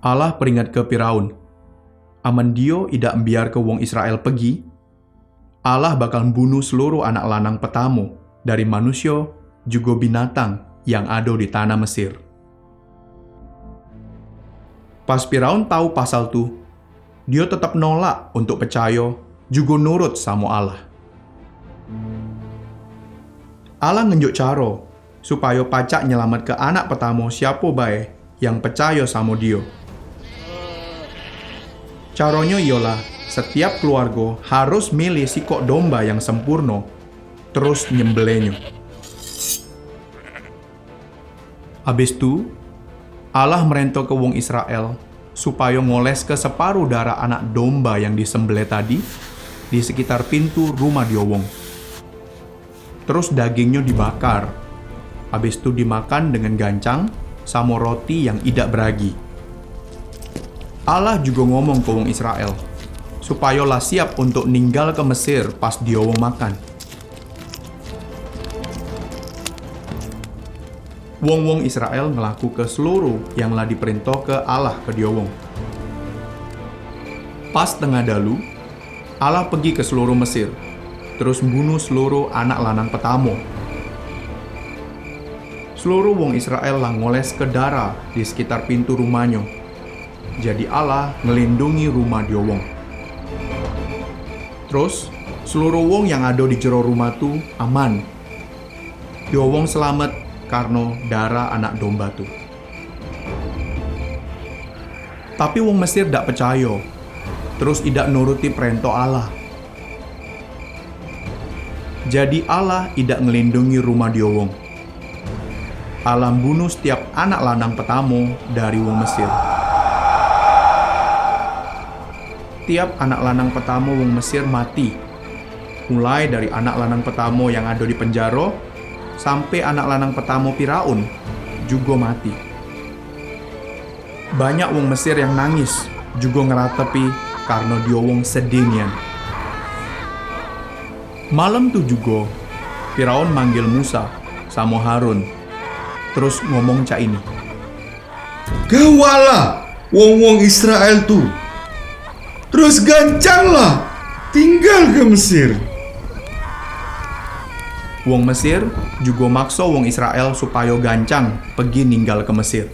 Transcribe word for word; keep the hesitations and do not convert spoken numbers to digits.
Allah peringatke Firaun, amen dio idak mbiarke wong Israel pegi, Allah bakal mbunuh seluruh anak lanang petamo dari manusio jugo binatang yang ado di tanah Mesir. Pas Firaun tau pasal tu, dio tetep nolak untuk pecayo jugo nurut samo Allah. Allah ngenjuk caro supayo pacak nyelamatke anak petamo siapo bae yang pecayo samo Dio. Caronyo iyolah, setiap keluargo harus milih sikok domba yang sempurno, terus nyembelehnyo. Abis tu, Allah merentoke wong Israel supayo ngoleske separuh darah anak domba yang disembeleh tadi di sekitar pintu rumah dio wong. Terus dagingnyo dibakar. Abis tu dimakan dengan gancang samo roti yang idak beragi. Allah jugo ngomong ke wong Israel, supayo la siap untuk ninggalke Mesir pas dio wong makan. Wong-wong Israel ngelakuke seluruh yang la diperentoke Allah ke dio wong. Pas tengah dalu, Allah pegi ke seluruh Mesir, terus mbunuh seluruh anak lanang petamo. Seluruh wong Israel la ngoleske darah di sekitar pintu rumahnyo. Jadi Allah ngelindungi rumah dio wong. Terus, seluruh wong yang ado di jero rumah tu aman. Dio wong selamet karno darah anak domba tu. Tapi wong Mesir dak pecayo, terus idak nuruti perento Allah. Jadi Allah idak ngelindungi rumah dio wong. Allah mbunuh setiap anak lanang petamo dari wong Mesir. Tiap anak lanang petamo wong Mesir mati. Mulai dari anak lanang petamo yang ado di penjaro, sampe anak lanang petamo Firaun jugo mati. Banyak wong Mesir yang nangis, jugo ngeratepi karno dio wong sedih nian. Malem tu jugo, Firaun manggil Musa samo Harun, terus ngomong cak ini, "Gawaklah wong-wong Israel tu, terus gancanglah tinggal ke Mesir." Wong Mesir jugo makso wong Israel supayo gancang pegi ninggal ke Mesir.